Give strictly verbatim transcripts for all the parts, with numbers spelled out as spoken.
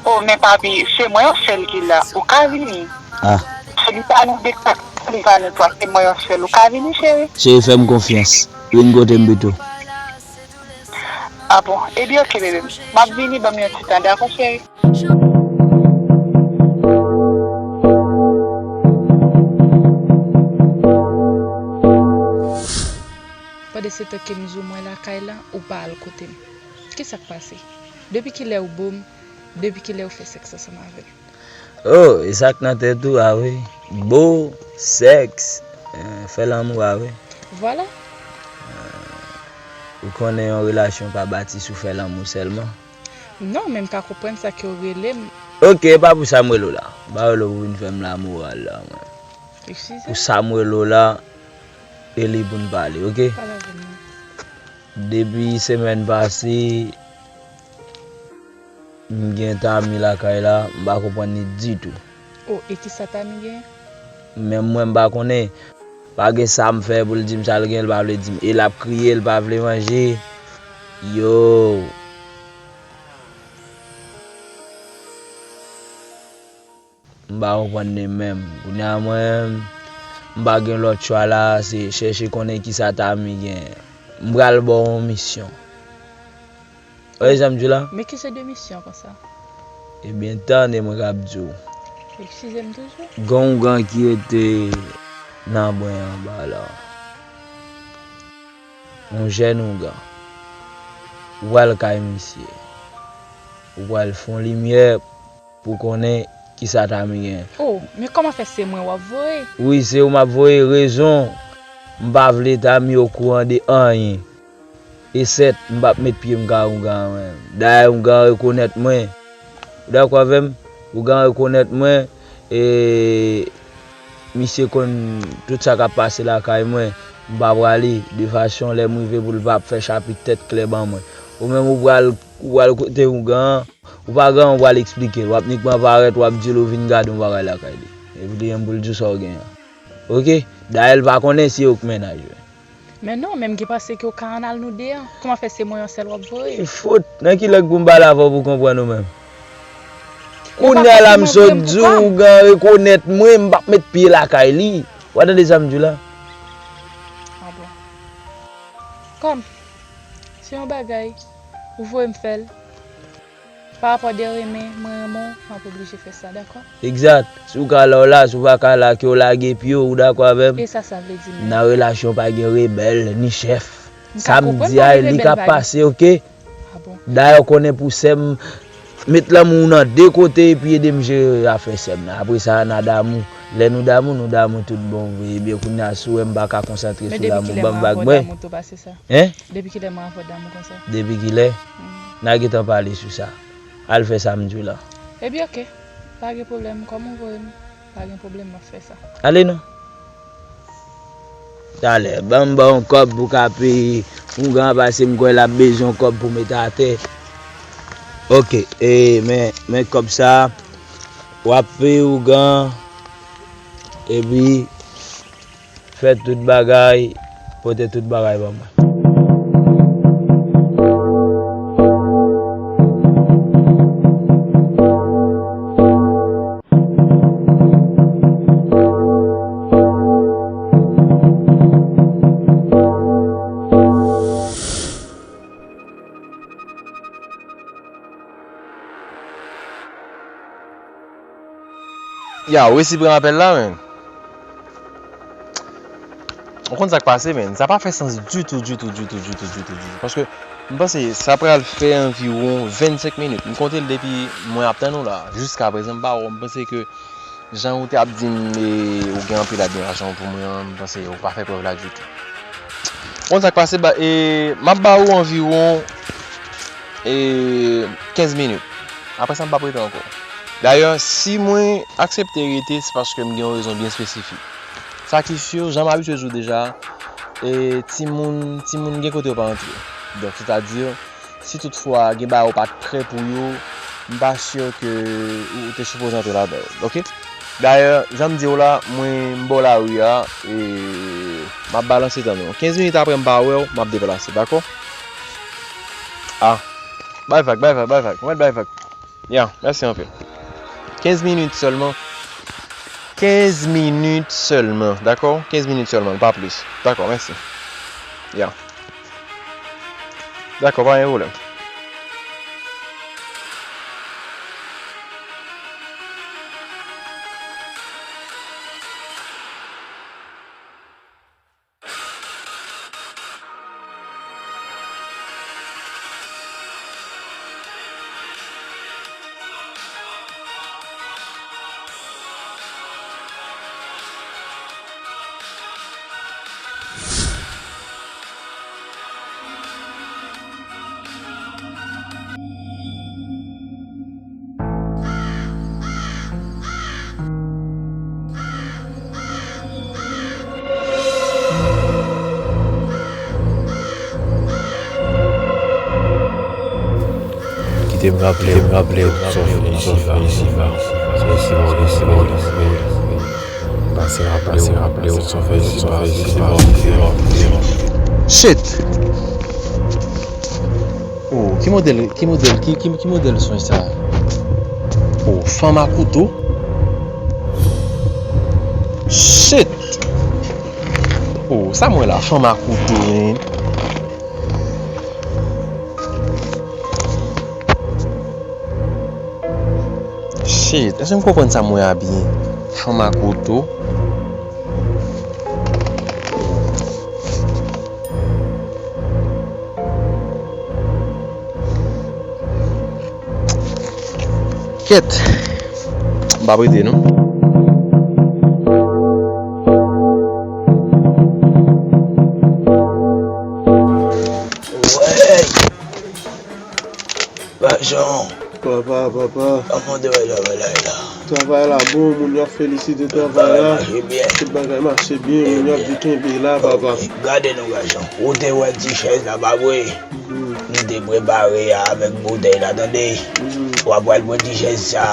Oh, men papi, se mwen yon sèl ki la. Ou ka vini. Ah. Se li pa nou de kat, li pa nou twa, se mwen yon sèl. Ou ka vini, cheri. Cheri, fè m konfyans. Vin kote m pito. Ah bon? Ebyen, oke, bebe. M ap vini, ban m yon ti tan, dakò, cheri? Pandan se tan ke m di w mwen lakay la, ou pa al kote m. Kisa k pase? Depi kilè ou bo m? Depi kilè ou fè sèks ansanm avè m? Oh, e sa k nan tèt ou a wi. Bo, sèks, eh, fè lanmou a wi. Vwala. Ou konnen yon relasyon pa bati sou fè lanmou sèlman. Non, men m ka konprann sa ke w rele m. Oke, e pa pou sa m rele w la. M pa rele w pou vin fè m lamoral la, mwen. Eskize. Pou sa m rele w la, e li pou n pale, oke? Pale avè m non. Depi semèn pase, m gen Tami lakay la, m pa konprann li ditou. Oh, e kisa Tami gen? Menm mwen m pa konnen. Pa gen sa m fè pou l di m sa l gen, l pa vle di m. E l ap kriye, l pa vle manje. Yo. M pa konprann li menm. Kounye a mwen, m pa gen lòt chwa la, se chèche konnen kisa Tami gen. M pral ba w yon misyon. Ou wè sa m di w la? Men ki jan de misyon konsa? Ebyen, tande mwen k ap di w. Eskize m toujou. Gen yon ougan ki rete nan bwen anba la. Yon jèn ougan. Ou pral kay misye. Ou pral fè yon limyè pou konnen kisa Tami gen. Oh, men kòman fè se mwen w ap voye? Wi, se ou m ap voye, rezon. M pa vle Tami okouran de anyen. E sèt, m p ap met pye m kay ougan an menm. Dayè, ougan an rekonèt mwen. Ou dakò avè m? Ougan an rekonèt mwen. E misye konn tout sa k ap pase lakay mwen. M pa prale, de fason lè m rive pou l pa ap fè chapit tèt klè ban mwen. Ou menm ou pral, ou pral kote ougan an. Ou pa gen anyen w pral eksplike l. W ap nikman parèt, w ap di l ou vin gade yon bagay lakay li. Epi li menm pou l di w sa w gen an. Oke? Dayè, l pa konnen si ou k mennaj mwen. Men non, men m gen panse ke w ka ann al nou de an. Kòman fè se mwen yon sèl w ap voye? Ki fot? Nan ki lang pou m pale avè w pou w konprann ou menm? Kounye a la, m sot di w, ougan rekonèt mwen, m p ap met pye lakay li. W a tande sa m di w la? Ah bon. Kòm, se yon bagay, ou voye m fè l. Pa rapò de renmen, mwen renmen w, m ap oblije fè sa, dakò? Egzat. Si w ka la, w la. Si w pa ka la, ke w lage pye w, ou dakò avè m? E sa sa vle di menm? Nan relasyon pa gen rebèl, ni chèf. Sa m di a, li ka pase, oke? Ah bon? Dayè, w konnen pou sè m, met lanmou w nan de kote epi ede m jere afè sè m nan. Apre sa, n a damou. Lè nou damou, nou damou tout bon vre. Ebyen, kounye a, si w wè m pa ka konsantre sou damou, ban m vag mwen. Hein? Depi kilè mwen avè w damou konsa? Depi kilè? Mm. N a gentan pale sou sa. Al fè sa m di w la. Ebyen, oke. Pa gen pwoblèm. Kòm ou voye m, pa gen pwoblèm, m ap fè sa. Ale non. Talè, ban m ba w yon kòb pou w ka peye ougan an, paske m kwè l ap bezwen yon kòb pou mete atè. Oke, e, men, men kòb sa a, w ap peye ougan an, epi fè tout bagay, pote tout bagay ban mwen. Ya, ou resi pran apèl la, men. Ou konn sa k pase, men. Sa pa fè sans ditou, ditou, ditou, ditou, ditou, ditou. Paske m panse sa pral fè anviwon vennsenk minit. M konte l depi mwen ap tann ou la. Jiskaprezan, m pa wè w. M panse ke jan ou te ap di m, e, ou gen anpil admirasyon pou mwen an, m panse ou pa fè prèv la ditou. Ou konn sa k pase, ba, e, m ap ba ou anviwon, e, kenz minit. Apre sa, m p ap rete ankò. Dayè, si mwen aksepte rete, se paske m gen yon rezon byen espesifik. Sa ki si, jan m abitye di w deja, e, timoun, timoun gen kote yo pa antre. Donk, sètadi, si toutfwa gen bagay ou pa t prè pou yo, m pa si ke ou, ou te sipoze antre ladan yo. Oke? Dayè, jan m di w la, mwen, m bò lari a, e m ap balanse tann ou. Kenz minit apre m pa wè w, m ap deplase, dakò? Ah, bay vag, bay vag, bay vag. Mwen bay vag. Ya, mèsi anpil. Kenz minit sèlman. Kenz minit sèlman, dakò? Kenz minit sèlman, pa plis. Dakò, mèsi. Ya. Dakò, pa gen pwoblèm. Kite m raple, m raple w sa w fè isi a. Sa isi a, w te fè. Pase raple w, raple w sa w fè isi a. Shit! Oh, ki modèl, ki modèl, ki, ki, ki modèl swen sa? Oh, fanm a kouto? Shit! Oh, sa m wè la, fanm a kouto, men. Shit, èske m konprann sa m wè a byen? Fanm a kouto. Kèt. M p ap rete non. Wèy! Gason. Papa, papa. Kòman w te wè travay la ye la? Travay la bon, moun yo ap felisite travay la. Tout bagay mache byen. Tout bagay mache byen, moun yo ap di kenbe la, papa. Gade non gason. Ou te wè ti chèz la, pa vre? Nou te prepare a avèk boutèy la, tande. W ap pral pran ti chèz sa,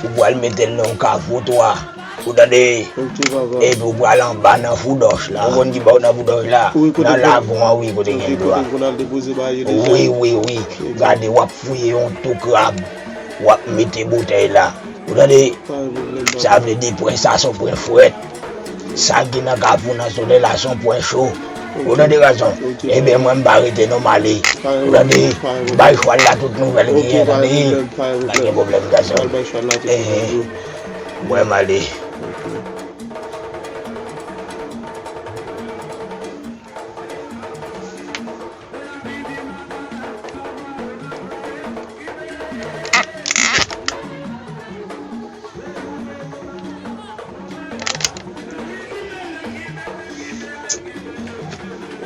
ou pral mete l nan yon kafou twa. Ou tande? Ok, papa. Epi ou pral anba nan foudòch la. Ou konn ki bò nan foudòch la? Nan lavon an, wi, kote gen dlo a. Wi, wi, wi. Gade, w ap fouye yon tou krab. W ap mete boutèy la. Ou tande? Sa vle di pwen sa se yon pwen frèt. Sa ki nan kafou nan solèy la se yon pwen cho. Ou tande gason? Ebyen mwen m pa rete non, m ale. Ou tande? Bay chwal la tout nouvèl ki gen, tande? Pa gen pwoblèm gason. Mwen m ale.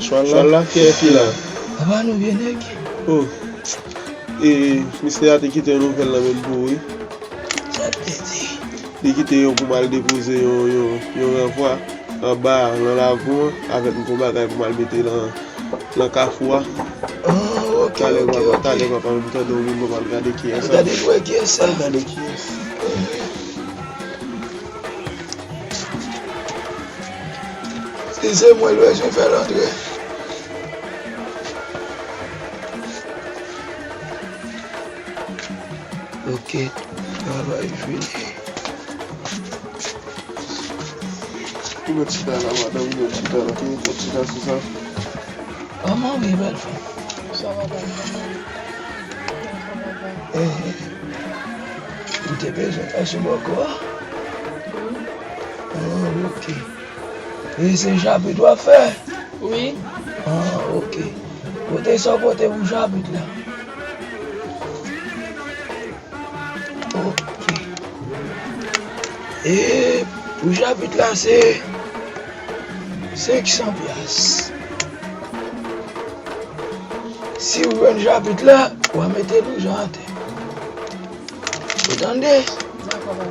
Chwal la? Chwal la, kiyès ki la? Papa nou vye nèg. Oh. E, misye a te kite yon nouvèl nan men m pou ou, wi. Sa vle di? Li kite yon pou m al depoze yon, yon, yon ranvwa anba nan lavon an avèk yon bagay pou m al mete nan, nan kafou a. Ah, ok, talè, ok, papa, ok. Talè, papa, m tande w vin, papa, m gade kiyès sa. Gade pou wè kiyès sa. Gade kiyès. Si se mwen, l bezwen fè l antre. Ok, travay fini. Ou mèt chita la, madanm, ou mèt chita la. Ou mèt chita sou sa. Kòman w ye, bèl fanm? Sa va, bèl fanm? Eh, eh. Ou te bezwen pase bò kò a? Wi. Ah, ok. E se chapit w ap fè? Wi. Ah, ok. Kote sa w pote pou chapit la? Ok. E pou chapit la se senk san pyas. Si w jwenn chapit la, w a mete l yon jan atè. Ou tande? Dakò, papa.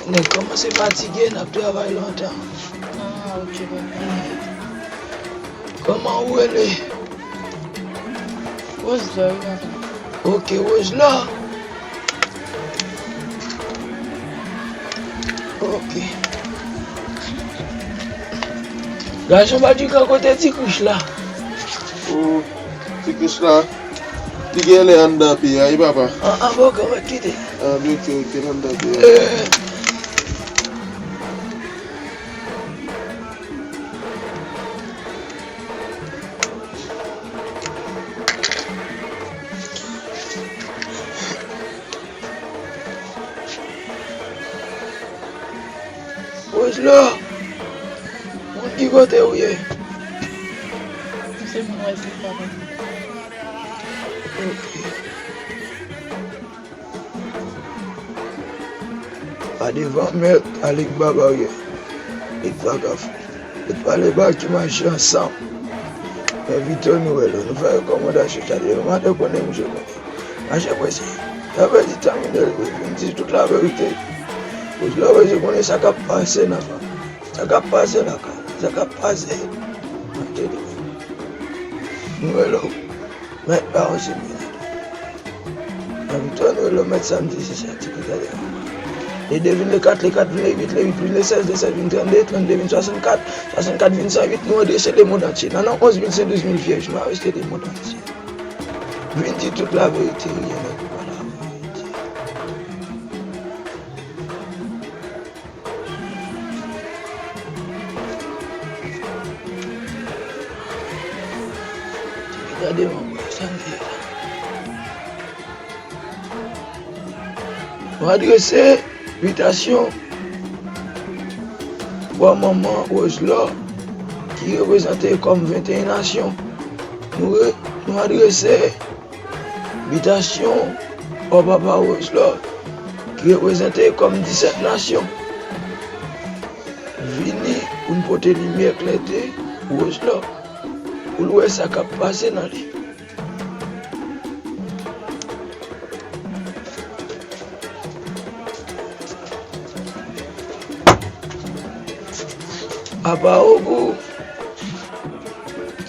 Nèg kòmanse fatige, n ap travay lontan. Ah, ok, papa. Kòman ou rele? Roselò, wi, papa. Ok, Roselò. Ok. Gason pa di kan kote ti krich la. Oh, ti krich la. Li genlè anndan peyi a, wi, papa. An, an, bon, kòman kite? Ah, oke, oke, anndan peyi a. Eh. Wozlò, moun ki kote ou ye? Se moun wè se papa. Oke. Pa devan mèt, ale k ba baryè. Li pa ka fè. Li pale ba ki mache ansanm. Envite nou wè lò. Nou fè rekòmandasyon, sa di, nou pa te konnen misye konnen. Mache prese. Sa vle di tamine l vin di tout laverite. Wozlò bezwen konnen sa k ap pase nan fanmi. Sa k ap pase lakay. Sa k ap pase nan tèritwa. Nou wè lò. Mèt ba yon similarite. Nan vitwa nou, lò mèt samdi, se sa, ti pita de. Le de vin le kat, le kat vin le uit, le uit vin le sèz, le sèz vin trannde, trannde vin swasannkat, swasannkat vin san uit, nou adrese lemonn antye. Nan non onz mil, se douz mil vyèj, nou areste lemonn antye. Vin di tout laverite, wi, nèg ou pa laverite. Gade manman, sa m fè la. Nou adrese envitasyon ba manman Wozlò ki reprezante kòm venteyen nasyon. Nou re-, nou adrese envitasyon ba papa Wozlò ki reprezante kòm disèt nasyon. Vini pou n pote limyè klète Wozlò, pou l wè sa k ap pase nan li. Apa Ogou,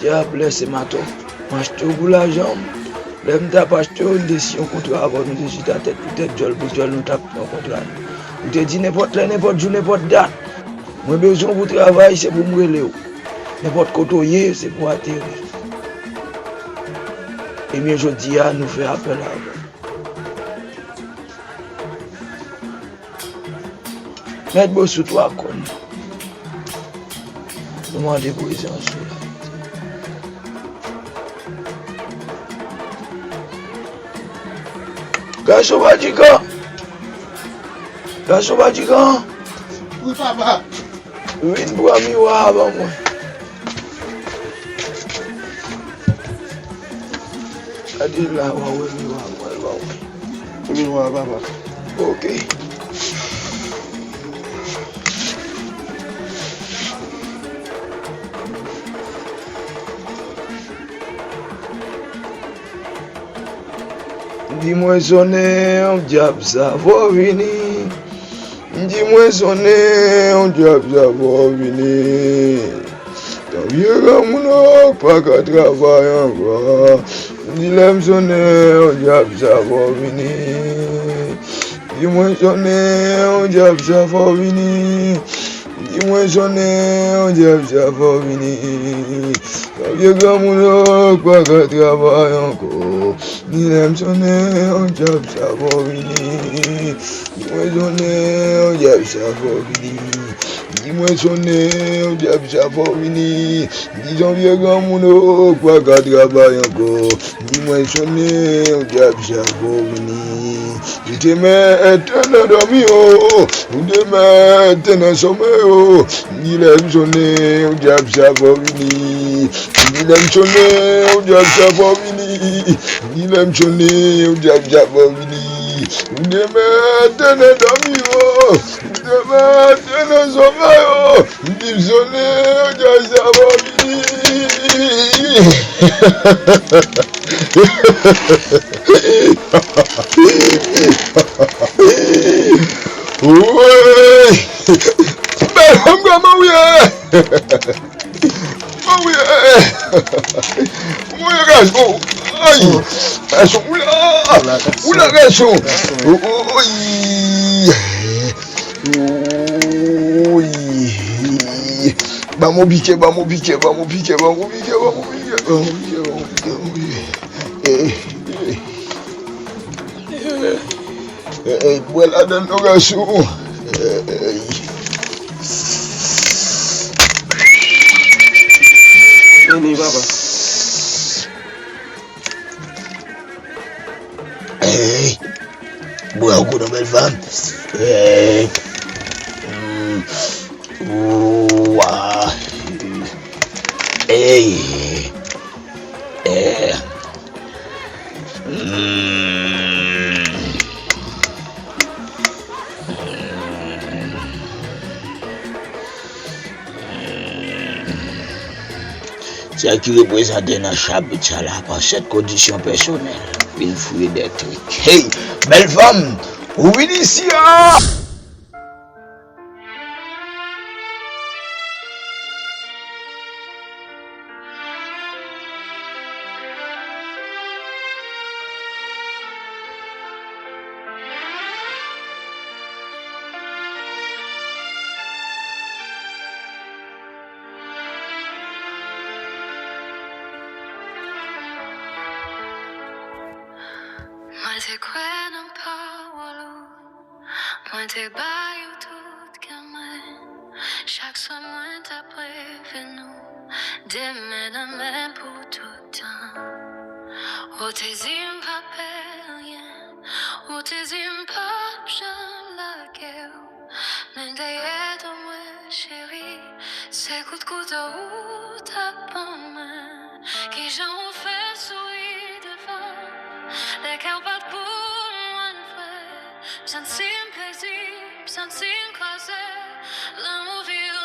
dyab lè se maton, m achte w pou lajan m. Lè m t ap achte w, m te siyen yon kontra avè w, nou te chita tèt pou tèt, djòl pou djòl, nou t ap pran kontra nou. Ou te di nenpòt lè, nenpòt jou, nenpòt dat, mwen bezwen w pou travay, se pou m rele w. Nenpòt kote w ye, se pou w ateri. Ebyen, jodi a, nou fè apèl avè w. Mèt Bosou Twa Kòn, nou mande prezans ou la. Gason Madigan! Gason Madigan! Wi, papa! Vin pran miwa a ban mwen. Gade la, w a wè miwa a, w a wè. Miwa a, papa. Oke. Di mwen sonnen, dyab sa fò vini. Di mwen sonnen, dyab sa fò vini. Tan vye granmoun ou pa ka travay ankò. Di lè m sonnen, dyab sa fò vini. Di mwen sonnen, dyab sa fò vini. Di mwen sonnen, dyab sa fò vini. Tan vye granmoun ou pa ka travay ankò. Di lè m sonnen, dyab sa fò vini. Di mwen sonnen, dyab sa fò vini. Di mwen sonnen, dyab sa fò vini. Di yon vye granmoun ou pa ka travay ankò. Di mwen sonnen, dyab sa fò vini. Ou te mèt nan dòmi o, ou te mèt nan somèy o. Di lè m sonnen, dyab sa fò vini. Di lè m sonnen, dyab sa fò vini. Di lè m sonnen, dyab sa fò vini. Ou te mèt nan dòmi o, ou te mèt nan somèy o. Di m sonnen, dyab sa fò vini. Woy! Bèl fanm granmoun wi! Woy! Woy, gason! Ay! Gason, oula! Oula, gason! Oy! Oy! Ban m yon pike, ban m yon pike, ban m yon pike, ban m yon pike, ban m yon pike, ban m yon pike, ban m yon pike, ban m yon pike. Eh, eh. Ey, bwè ladan non, gason. Ey. Vini, papa. Ey. Bwè yon kou non, bèl fanm. Ey. Mm. Ou, ah. Ey. Ey. Mm. Sa ki reprezante nan chapit sa la, pa sèt kondisyon pèsonèl, feel free d'être. Hey, bèl fanm, ou vin isi a! Mwen te kwè nan pawòl ou. Mwen te ba yo tout kè mwen. Chak swa mwen t ap reve nou, de men nan men pou tout tan. Ou te di m pa pè anyen, ou te di m p ap janm lage w. Men dèyè do mwen, cheri, se kout kouto ou t ap ban mwen. Kijan ou fè souri devan, lè kè w bat pou mwen vre. M santi m pèdi, m santi m kraze. Lanmou vire